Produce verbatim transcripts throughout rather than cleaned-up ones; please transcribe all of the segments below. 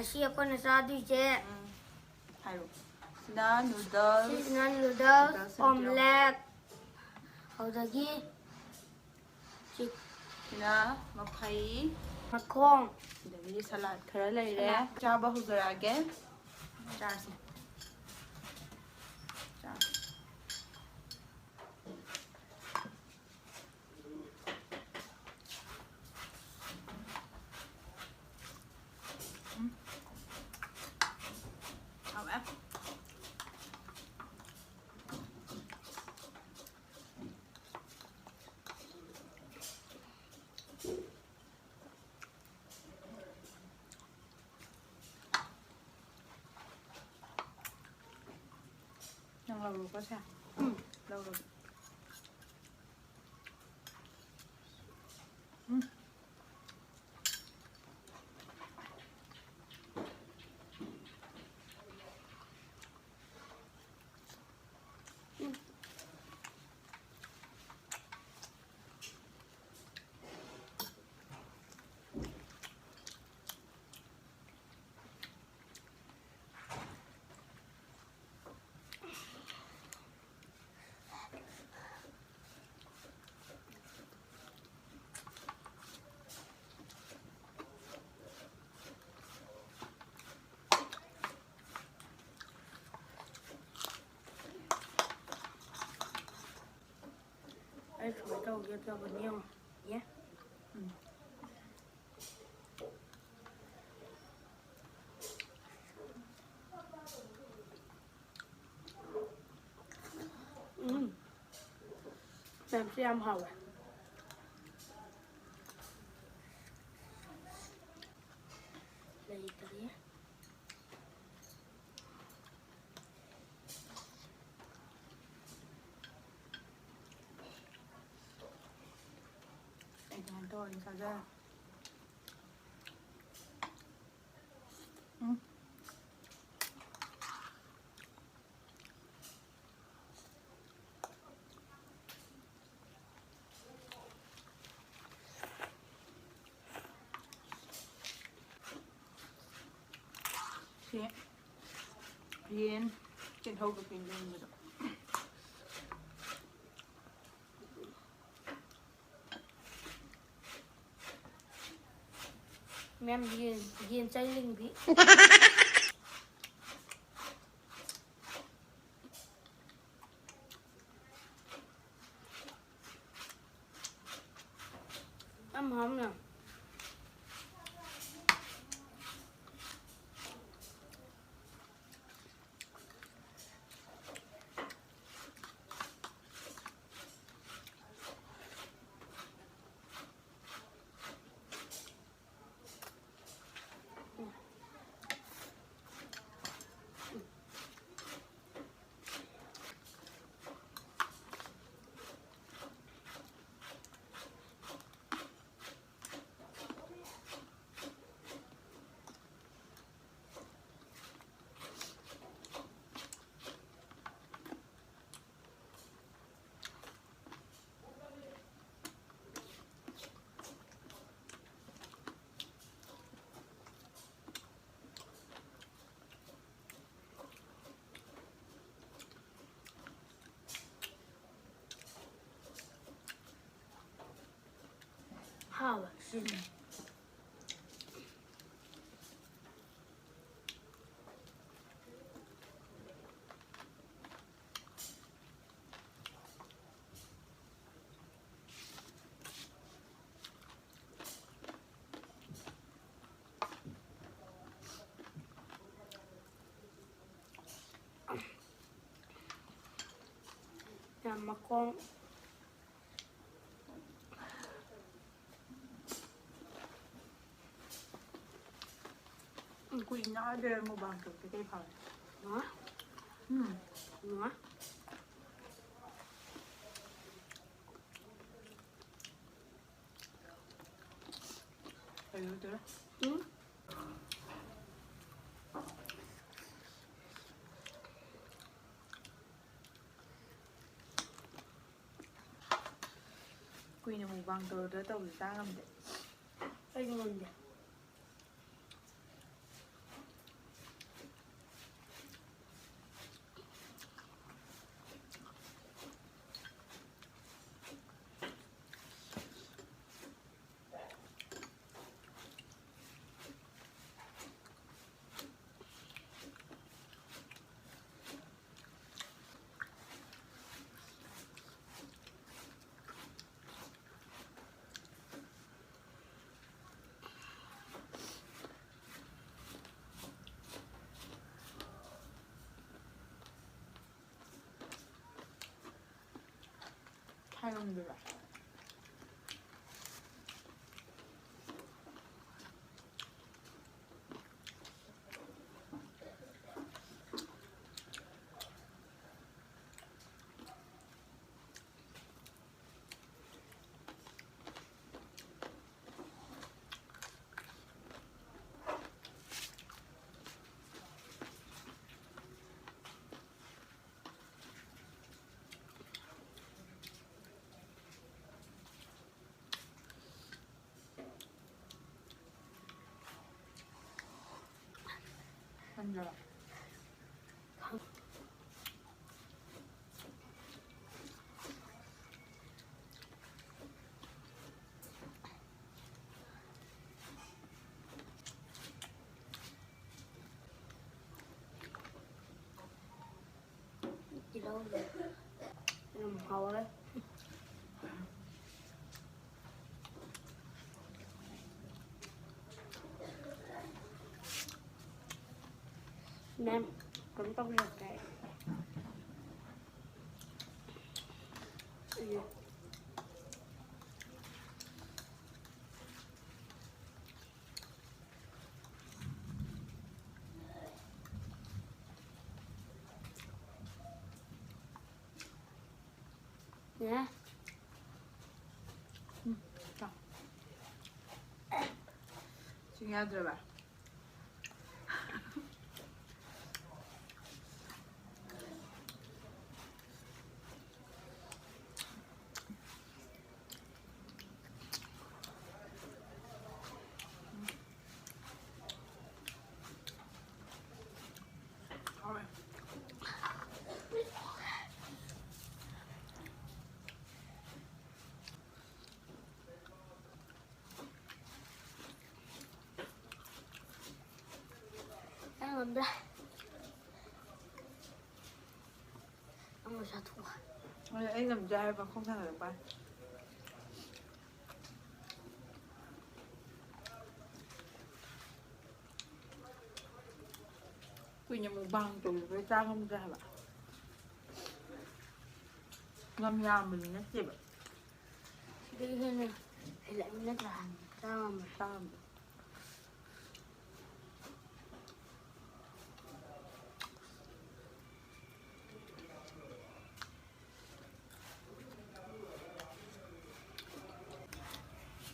ꯁꯤ ꯑꯩꯈꯣꯏꯅ ꯆꯥꯗꯣꯏꯁꯦ꯫ ꯎꯝ꯫ ꯍꯥꯏꯔꯣ꯫ ꯁꯤꯅ noodles꯫ ꯁꯤꯁꯤꯅ noodles, noodles and omelette, ꯑꯗꯨꯗꯒꯤ ꯁꯤꯅ ꯃꯐꯩ꯫ ꯃꯈꯣꯡ꯫ ꯑꯗꯒꯤꯗꯤ salad ꯈꯔ ꯂꯩꯔꯦ꯫ Salad꯫ ꯆꯥꯕ ꯍꯧꯖꯔꯛꯑꯒꯦ꯫ ꯆꯥꯔꯁꯦ꯫ ꯆꯥꯔꯁꯦ꯫ ꯎꯝ꯫ ꯍꯥꯎꯋꯦ꯫ ꯅꯪ ꯂꯧꯔꯣꯀꯣ ꯁꯦ꯫ ꯎꯝ꯫ ꯂꯧꯔꯣ꯫ ꯎꯝ꯫ ꯑꯩ ꯁꯨꯃꯥꯏꯅ ꯇꯧꯒꯦ ꯇꯧꯕꯅꯤ, ꯌꯦꯡꯉꯣ꯫ ꯌꯦ꯫ ꯎꯝ꯫ ꯎꯝ꯫ ꯃꯌꯥꯝꯁꯨ ꯌꯥꯝ ꯍꯥꯎꯋꯦ꯫ ꯂꯩꯇ꯭ꯔꯦ꯫ ꯑꯩꯗꯤ ꯍꯟꯗꯛ ꯑꯣꯏꯅ ꯆꯥꯖꯔꯦ꯫ ꯎꯝ꯫ ꯁꯦ ꯌꯦꯟ ꯇꯤꯜꯍꯧꯒ ꯄꯤꯡꯕꯤꯕꯗꯣ꯫ ꯃꯌꯥꯝ ꯌꯦꯟ, ꯌꯦꯟ ꯆꯔꯤꯡꯕꯤ꯫ ꯌꯥꯝ ꯍꯥꯎꯅ꯫ ꯍꯥꯎꯋꯦ ꯁꯤꯅ꯫ ꯌꯥꯝ ꯃꯈꯣꯡ꯫ ꯎꯝ, ꯀꯨꯏꯅ ꯂꯩꯔ mukbang ꯇꯧꯕꯗꯤ ꯀꯩ ꯐꯥꯎꯏ? ꯍꯥ? ꯎꯝ꯫ ꯅꯨꯡꯉꯥꯏ꯫ ꯀꯩꯅꯣ ꯇꯧꯔꯦ꯫ ꯎꯝ꯫ ꯀꯨꯏꯅ mukbang ꯇꯧꯔꯨꯗ꯭ꯔꯥ ꯇꯧꯕꯗꯤ ꯆꯥ ꯉꯝꯗꯦ꯫ ꯑꯩꯁꯨ ꯉꯝꯗꯦ꯫ ꯍꯥꯏꯔꯝꯗꯣꯏꯕ꯫ ꯈꯪꯗ꯭ꯔꯣ? ꯇꯤꯜꯍꯧꯁꯦ ꯌꯥꯝ ꯍꯥꯎꯔꯦ꯫ ꯃꯦꯝ, ꯀꯩꯅꯣ ꯇꯧꯕꯤꯔꯛꯀꯦ꯫ ꯑꯩ ꯅꯦ꯫ ꯎꯝ, ꯆꯥꯎ꯫ ꯁꯤꯡ ꯌꯥꯗ꯭ꯔꯕ? ꯍꯥꯎꯋꯦ꯫ ꯑꯩ ꯉꯝꯗ꯭ꯔꯦ꯫ ꯑꯃ ꯆꯥꯊꯣꯛꯑꯣ꯫ ꯍꯣꯏ, ꯑꯩ ꯉꯝꯗ꯭ꯔꯦ ꯍꯥꯏꯔ ꯄꯪꯈꯣꯡ ꯊꯥꯡꯒꯠꯂꯛꯄ꯫ ꯀꯨꯏꯅ mukbang ꯇꯧꯔꯨꯕꯩ ꯆꯥ ꯉꯝꯗ꯭ꯔꯦ ꯍꯥꯏꯕ꯫ ꯌꯥꯝ ꯌꯥꯝꯕꯗꯤ ꯅꯠꯇꯦꯕ꯫ ꯁꯤꯗꯒꯤ ꯍꯦꯟꯅ ꯍꯦꯜꯂꯛꯏ ꯅꯠꯇ꯭ꯔꯥ? ꯆꯥꯝꯃ꯫ ꯆꯥꯝꯃ꯫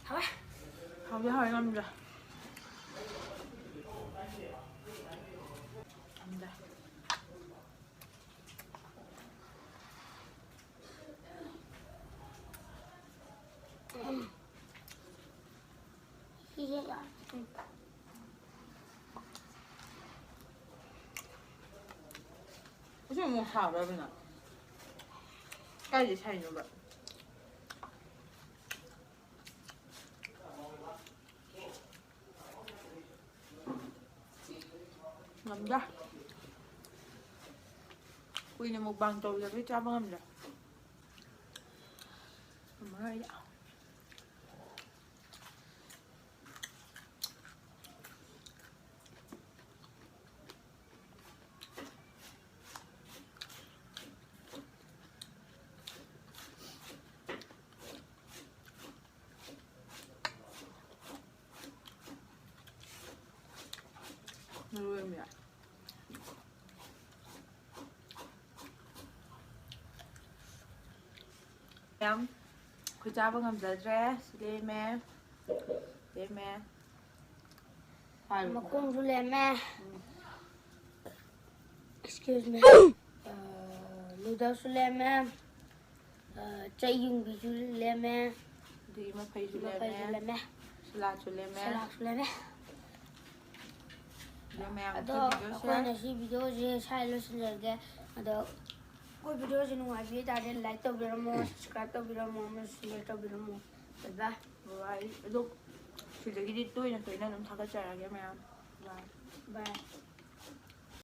ꯍꯥꯎꯋꯦ꯫ ꯍꯥꯎꯗꯤ ꯍꯥꯎꯋꯦ, ꯉꯝꯗ꯭ꯔꯦ꯫ ꯉꯝꯗ꯭ꯔꯦ꯫ ꯁꯤꯁꯦ ꯌꯥꯝ ꯍꯧꯖꯤꯛ ꯑꯃꯨꯛ ꯁꯥꯕ꯭ꯔꯕ ꯅꯪ? ꯀꯥꯏꯗꯩ ꯁꯥꯏꯅꯣꯕ? ꯉꯝꯗ꯭ꯔꯦ꯫ ꯀꯨꯏꯅ mukbang ꯇꯧꯗꯕꯩ ꯆꯥꯕ ꯉꯝꯗ꯭ꯔꯦ꯫ ꯉꯝꯃꯔꯣꯏ ꯑꯩ꯫ ꯃꯔꯣꯏ ꯑꯃ ꯌꯥꯏ꯫ ꯃꯌꯥꯝ ꯑꯩꯈꯣꯏ ꯆꯥꯕ ꯉꯝꯖꯗ꯭ꯔꯦ꯫ ꯁꯤ ꯂꯦꯝꯃꯦ꯫ ꯂꯦꯝꯃꯦ꯫ ꯍꯥꯏꯔꯣ꯫ ꯃꯈꯣꯡꯁꯨ ꯂꯦꯝꯃꯦ꯫ ꯎꯝ꯫ Excuse me꯫ ꯑ, noodleꯁꯨ ꯂꯦꯝꯃꯦ꯫ ꯑ, ꯆꯩ ꯌꯨꯡꯕꯤꯁꯨ ꯂꯦꯝꯃꯦ꯫ ꯑꯗꯒꯤ ꯃꯐꯩꯁꯨ ꯃꯐꯩꯁꯨ ꯂꯦꯝꯃꯦ꯫ ꯂꯦꯝꯃꯦ꯫ Saladꯁꯨ ꯂꯦꯝꯃꯦ꯫ Saladꯁꯨ ꯂꯦꯝꯃꯦ꯫ ꯑꯗꯣ ꯃꯌꯥꯝ ꯑꯗꯣ ꯑꯩꯈꯣꯏ videoꯁꯦ ꯑꯩꯈꯣꯏꯅ ꯁꯤ videoꯁꯦ ꯁ꯭ꯋꯥꯏ ꯂꯣꯏꯁꯤꯟꯖꯔꯒꯦ꯫ ꯑꯗꯣ ꯑꯩꯈꯣꯏ videoꯁꯦ ꯅꯨꯡꯉꯥꯏꯕꯤ ꯇꯥꯔꯗꯤ like ꯇꯧꯕꯤꯔꯝꯃꯣ, subscribe ꯇꯧꯕꯤꯔꯝꯃꯣ, ꯑꯃꯁꯨ share ꯇꯧꯕꯤꯔꯝꯃꯣ꯫ Bye bye꯫ Bye bye꯫ ꯑꯗꯣ ꯁꯤꯗꯒꯤꯗꯤ ꯇꯣꯏꯅ ꯇꯣꯏꯅ ꯑꯗꯨꯝ ꯊꯥꯒꯠꯆꯔꯛꯑꯒꯦ ꯃꯌꯥꯝ꯫ Bye꯫ Bye꯫